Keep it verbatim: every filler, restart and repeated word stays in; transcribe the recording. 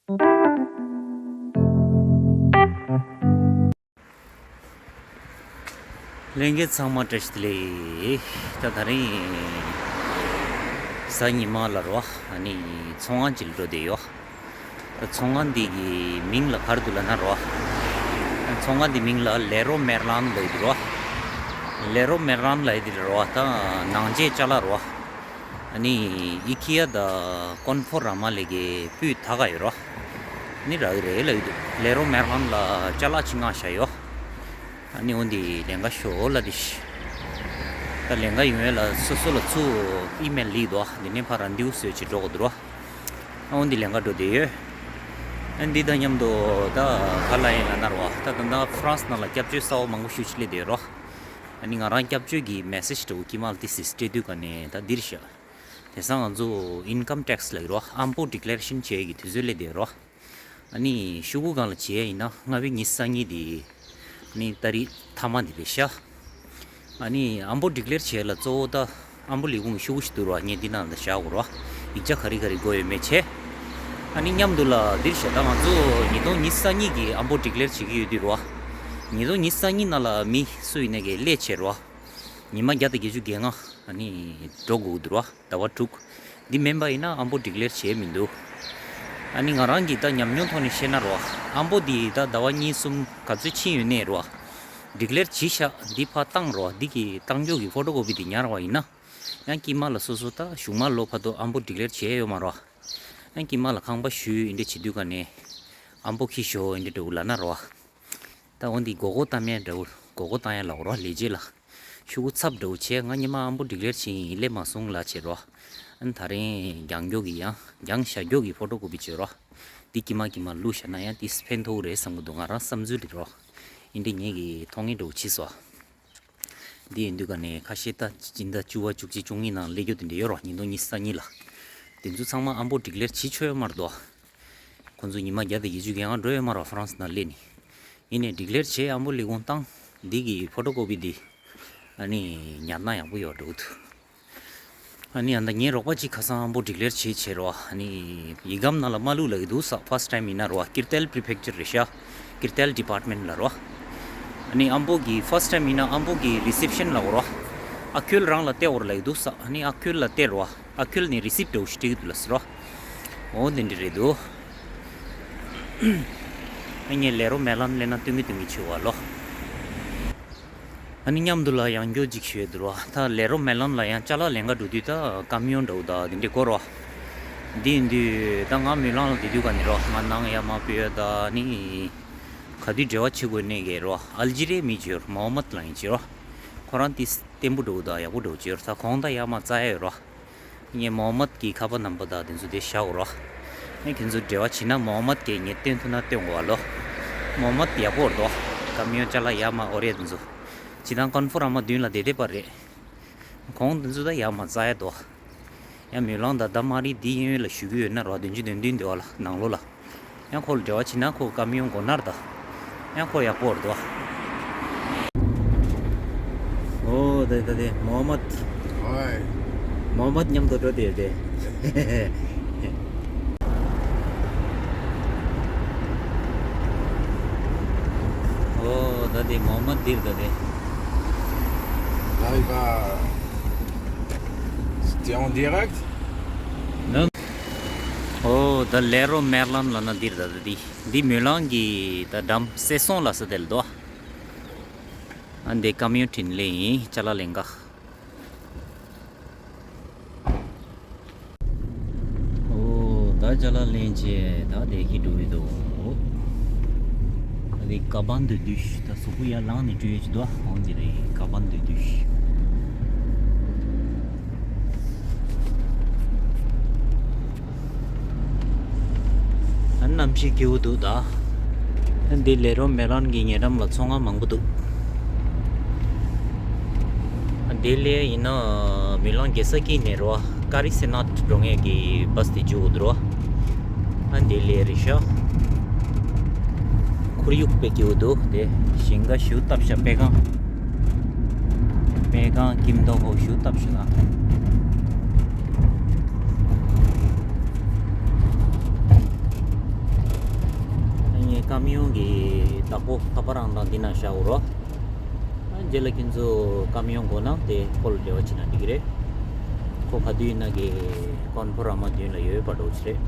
ལྷན་རྒྱས་ཚང་མ་བཀྲ་ཤིས་བདེ་ལེགས། ད་དེ་རིང་གཟའ་ཉི་མ་ལ་རོ། ཨ་ནི་ཚོང་ཁང་ཅིག་ལ་འགྲོ་བསྡད་ཡོད། ད་ཚོང་ཁང་འདི་གི་མིང་ལ་ག་རེ་འདུག་ལབ་ན་རོ། ཚོང་ཁང་འདི་མིང་ལ་ལེ་རོ་མེར་ལན་ལབ་ཡོད་རོ། ལེ་རོ་མེར་ལན་ལབ་ཡོད་དེ་རོ། ད་ནང་ཆས་ཅ་ལག་རོ། ཨ་ནི་ཨི་ཀི་ཡ་དང་ཀོན་ཕོ་ར་མ་ལས་ཀའི་སྤུས་དག་ག་ཡོད་རོ། ཨ་ནི་རག་གི་རེད་ལབ་ཡོད་འདུག་ལེ་རོ་མེར་ལན་ལ་ཅ་ལག་ཅིག་མངགས་བཞག་ཡོད། ཨ་ནི་འོ་འདི་ལེན་ག་ཤོག་ལབ་དེ་ཤི། ད་ལེན་ག་ཡོང་ཡས་ལ་སོ་སོ་ལ་ཚུར་ཨི་མེལ་ལིག་འདུག་འདི་ནས་ཕར་རན་དེའུ་བཟོས་ཅིག་འགྲོ་དགོས་འདུག་རོ། ཨ་འོ་འདི་ལེན་ག་འགྲོ་བསྡད་ཡོད། ཨ་འདི་དང་མཉམ་དུ་ད་ག་ལ་ཡིན་ལབ་ན་རོ། ད་ད་ལྟ་ཧྥ་རན་སི་ནང་ལ་སྐྱབས་བཅོལ་གསར་པ་མང་པོ་ཞིག་སླེབས་བསྡད་ཡོད་རོ། ཨ་ནི་ང་རང་སྐྱབས་བཅོལ་གྱི་མེ་སེ་ཇི་འདྲ་བོ་ཀི་མལ་ཏི་སིས་སྤྲད་དུས་ག་ནས་ད་འདིར་བཞག་དེང་སང་ང་ཚོ་ཨིན་ཀམ་ཊེག་སི་ལབ་ཀྱི་རོ། ཨམ་པོ་ཌི་ཀི་ལེ་རེ་ཤན་བྱེད་ཀྱི་དུས་ཚོད་སླེབས་བསྡད་ཡོད་རོ། ཨ་ནི་ཤོག་གུ་སྒང་ལ་བྱས་ཡིན་ན་ལྔ་པའི་ཉི་ཤུ་རྩ་གཉིས་དེ་ནི་ཏ་རིག་མཐའ་མ་འདི་རེད་ཤག་ཨ་ནི་ཨམ་པོ་ཌི་ཀི་ལེར་བྱས་ལ་གཙོ་བོ་ད་ཨམ་པོ་ལས་ཁུངས་ཀྱི་ཤོག་གུ་ཞིག་འདུག་རོ། ངས་འདི་ནང་ལ་བཞག་དགོས་རོ། ཡིག་ཆ་ག་རེ་ག་རེ་དགོས་ཡོད་མེད་བྱས། ཨ་ནི་མཉམ་དུ་ལ་འདིར་བཞག་ད་ང་ཚོ་ཉིས་སྟོང་ཉི་ཤུ་རྩ་གཉིས་ཀྱི་ཨམ་པོ་ཌི་ཀི་ལེར་བྱེད་ཀྱི་ཡོད་དུས་རོ། ཉིས་སྟོང་ཉི་ཤུ་རྩ་གཉིས་ནང་ལ་མི་སུ་ཡིན་ནའི་གི་སླེབས་བྱས་རོ། ཉི་མ་བརྒྱ་དང་བརྒྱད་ཅུ་གྱ་ལྔ་ཨ་ནི་འགྲོ་དགོས་འདུག་རོ། ཟླ་བ་དྲུག་འདི་མིན་པ་ཡིན་ན་ཨམ་པོ་ཌི་ཀི་ལེར་བྱས་མི་འདུག་ཨ་ནི་ང་རང་གི་ད་ཉམས་མྱོང་ཐོག་ནས་བཤད་ན་རོ། ཨམ་པོ་འདི་ད་ཟླ་བ་གཉིས་གསུམ་ག་ཚོད་ཕྱིན་ཡོད་ནའི་རོ། ཌི་ཀི་ལེར་བྱས་ཤག་འདི་ཕར་བཏང་རོ། འདི་གི་བཏང་ཕྱོགས་ཀྱི་ཕོ་ཊོ་ཀོ་པི་འདི་ཉར་བ་ཡིན་ན། ཡང་དཀྱིལ་མ་ལ་སོ་སོ་ད་གཞུག་མ་ལོ་བར་དུ་ཨམ་པོ་ཌི་ཀི་ལེར་བྱས་ཡོད་མ་རོ། ཡང་དཀྱིལ་མ་ལ་ཁང་པ་ཞུས་འདི་འདྲ་བྱེད་དུས་ག་ནས་ཨམ་པོ་ཁྱེར་ཤོག་འདི་འདྲ་འདྲ་བོ་ལབ་ན་རོ། ད་འོ་འདི་མགོ་སྐོར་བཏང་ཡ་འདྲ་བོ། མགོ་སྐོར་བཏང་ཡ་ལབ་རོ། ལས་བྱེད་ལ། ཤོག་གུ་ཚབ་འདྲ་བོ་བྱས། ང་སྔོན་མ་ཨམ་པོ་ཌི་ཀི་ལེར་བྱས་ཡིན། སླེབས་མ་སོང་ལབ་བྱས་རོ། ཨ་ནི་ད་རིང་རྒྱང་མགྱོགས་ཀྱི་ཡང་རྒྱང་ཞྭ་མགྱོགས་ཀྱི་ཕོ་ཊོ་ཀོ་པི་བྱོས་རོ། འདི་དཀྱིལ་མ་དཀྱིལ་མ་བླུགས་བཞག་ན་ཡང་དེ་ཕན་ཐོགས་རེད་བསམ་གྱི་འདུག་ང་རང་བསམ་ཚུལ་རེད་རོ། ཡིན་དེ་ངེད་ཀྱི་མཐོང་ངེས་འདྲ་བོ་བྱས་སོ། འདི་ཡིན་དུས་ག་ནས་ཁ་ཤས་ད་སྤྱི་ཟླ་བཅུ་པ་བཅུ་གཅིག་བཅུ་གཉིས་ནང་སླེབས་རྒྱུ་དེ་འདྲ་ཡོད་རོ། ཉིས་སྟོང་ཉི་ཤུ་རྩ་གཉིས་ལ། དེ་ཚོ་ཚང་མ་ཨམ་པོ་ཌི་ཀི་ལེར་བྱེད་ཆོག་ཡོད་མ་རེད་དོ། ཁོང་ཚོ་ཉི་མ་བརྒྱ་དང་བརྒྱད་ཅུ་གྱ་ལྔ་འགྲོ་ཡོད་མ་རེད་ཧྥ་རན་སི་ནང་སླེབས་ནས། ཡིན་ནའི་ཌི་ཀི་ལེར་བྱས་ཨམ་པོ་ལས་ཁུངས་བཏང་། འདི་གི་ཕོ་ཊོ་ཀོ་པི་འདི་ཨ་ནི་ཉར་ན་ཡག་པོ་ཡོད་འགྲོ་གི་འདུག་ཨ་ནི་ཡང་ད་ངའི་རོགས་པ་གཅིག་ཁ་སང་ཨམ་པོ་ཌི་ཀི་ལེར་བྱས་བྱས་རོ། ཨ་ནི་ཡིག་སྒམ་ནང་ལ་མ་བླུགས་ལབ་ཀྱི་འདུག་ས། ཕར་སི་ཊི་ཊའིམ་ཡིན་ན་རོ། ཀིར་ཏལ་པི་རི་ཕེག་ཅར་རེད་ཤག་ཀིར་ཏལ་ཌི་པཱར་ཊི་མེན་ཊི་ལ་རོ། ཨ་ནི་ཨམ་པོ་གི་ཕར་སི་ཊི་ཊའིམ་ཡིན་ན་ཨམ་པོ་གི་རི་སེབ་ཤན་ལ་འོ་རོ། ཨ་ཁུལ་རང་ལ་སྟེར་འོར་ལབ་ཀྱི་འདུག་ས། ཨ་ནི་ཨ་ཁུལ་ལ་སྟེར་རོ། ཨ་ཁུལ་ནས་རི་སིབ་འདྲ་བོ་ཞིག་སྤྲད་ཀྱི་འདུག་ལབ་ཟེར་རོ། འོ་དེ་འདྲ་རེད་འདུག་ཨ་ངས་ལས་རོགས་མེ་ལམ་སླེབས་ན་སྟོན་གི་སྟོན་གི་བྱེད་བ་ལོ། ཨ་ནི་མཉམ་དུ་ལ་ཡང་མགྱོགས་ཅིག་ཞུས་འདུག་རོ། ད་ལས་རོགས་མེ་ལམ་ལ་ཡང་ཅ་ལག་ལེན་ག་འགྲོ་དུས་ད་ཀ་མི་ཡོན་འདྲ་བོ་ད་དེ་འདྲ་དགོས་རོ། འདི་ཡིན་དུས་ད་ང་མུན་ལང་ལ་བསྡད་དུས་ག་ནས་རོ། ང་ནང་ཡར་མར་སྤོས་ད་ནི་ག་དུས་འབྲེལ་བ་བྱེད་དགོས་ནས་གས་རོ། ཨལ་ཇི་རིའི་མི་བྱོས་མོ་ཧམ་མད་ལ་ཡིན་བྱོས་རོ། ཁོ་རང་དེ་བརྟན་པོ་འདྲ་བོ་ད་ཡག་པོ་འདྲ་བོ་བྱོས་རོ། ད་གོང་ད་ཡར་མར་འཛེགས་ཡོད་རོ། ངས་མོ་ཧམ་མད་ཀྱི་ཁ་པར་ནམ་བར་དང་དེ་ཚོ་དེ་བཞག་གོ་རོ། ངས་ཁྱེད་ཚོ་འབྲེལ་བ་བྱེད་ན་མོ་ཧམ་མད་ཀྱིས་ངས་སྟོན་ཐུབ་ན་སྟོན་དགོས་པ་ལོ། མོ་ཧམ་མད་ཡག་པོ་རེད་དོ། ཀ་མི་ཡོན་ཅ་ལག་ཡར་མར་འོར་ཡས་དེ་ཚོ། སྤྱིར་བཏང་ཀོན་ཕོ་ར་མ་མདུན་ལ་བསྡད་བསྡད་པ་རེད། གོང་དེ་ཚོ་ད་ཡར་མར་འཛེགས་ཡས་དོ། ཡང་མུན་ལང་དང་ད་མ་རི་འདི་གཡས་གཡོན་ལ་བཞུགས་ཀྱི་ཡོད་ན་རོ། བདུན་ཅུ་དོན་བདུན་འདི་བ་ལ་ནང་ལོགས་ལ། ཡང་ཁོ་ལ་འབྲེལ་བ་བྱེད་ན་ཁོ་ཀ་མི་ཡོན་མགོ་ནར་ད། ཡང་ཁོ་ཡག་པོ་རེད་དོ། ཨོ་དེ་དེ་དེ་མོ་ཧམ་མད། ཨོའི། མོ་ཧམ་མད་མཉམ་དུ་འགྲོ་དེ་དེ། ཨོ་ད་དེ་མོ་ཧམ་མད་འདིར་ད་དེ། Là, il va. T'es en direct? ཨོ་ད་ལེ་རོ་མེར་ལན་ལབ་ན་འདིར་ད་ད་འདི། འདི་མུན་ལང་གི་ད་འགྲམ་སེ་སོང་ལ་ས་དེ་ལ་དོ། ཨ་འདི་ཀ་མི་ཡོན་ཕྲིན་ལས་ཡིན། ཅ་ལག་ལེན་ག། ཨོ་ད་ཅ་ལག་ལེན་བྱས་ད་བསྡད་ཀྱི་འགྲོ་གི་འདུག་ཨ་འདི་ཀ་བན་དུ་དུས་ད་གཟུགས་པོ་ཡར་ལངས་ནས་སྤྲོད་ཀྱི་འདུག་འོང་གི་རེད། ཀ་བན་དུ་དུས། ཨ་གནམ་གཤིས་སྐྱིད་པོ་འདུག་ད། ཨ་འདི་ལེ་རོ་མེ་ལན་གྱི་ཉེ་འགྲམ་ལ་ཚོང་ཁང་མང་པོ་འདུག་ཨ་འདི་ལས་ཡིན་ན་མུན་ལང་རྒྱལ་ས་དཀྱིལ་ནས་རོ། ཀ་རི་སེ་ནད་འགྲོ་མཁན་གྱི་བཱས་དེ་འཇུག་འོ་འདུག་རོ། ཨ་འདི་ལས་རེད་ཤག་ཁོར་ཡུག་དཔེ་སྐྱིད་པོ་འདུག་དེ་ཞིང་ཁ་ཞིག་བཏབ་ཤག་སྨན་ཁང་། སྨན་ཁང་ཁྱིམ་ཐོག་ཁོག་ཞིག་བཏབ་ཤག་ན། ཀམ་ཡོང་གི་བདག་པོ་ཁ་པར་རང་དང་འདི་ན་བཞག་འོ་རོ། རྗེས་ལ་ཁྱེད་ཚོ་ཀམ་ཡོང་དགོས་ན་དེ་ཁོ་ལ་འབྲེལ་བ་བྱེད་ན་འགྲིག་གི་རེད། ཁོ་ག་དུས་ཡིན་ན་གི་ཀོན་ཕོ་ར་མ་མདུན་ལ་ཡོད་པ་འགྲོ་ཆེ་རེད།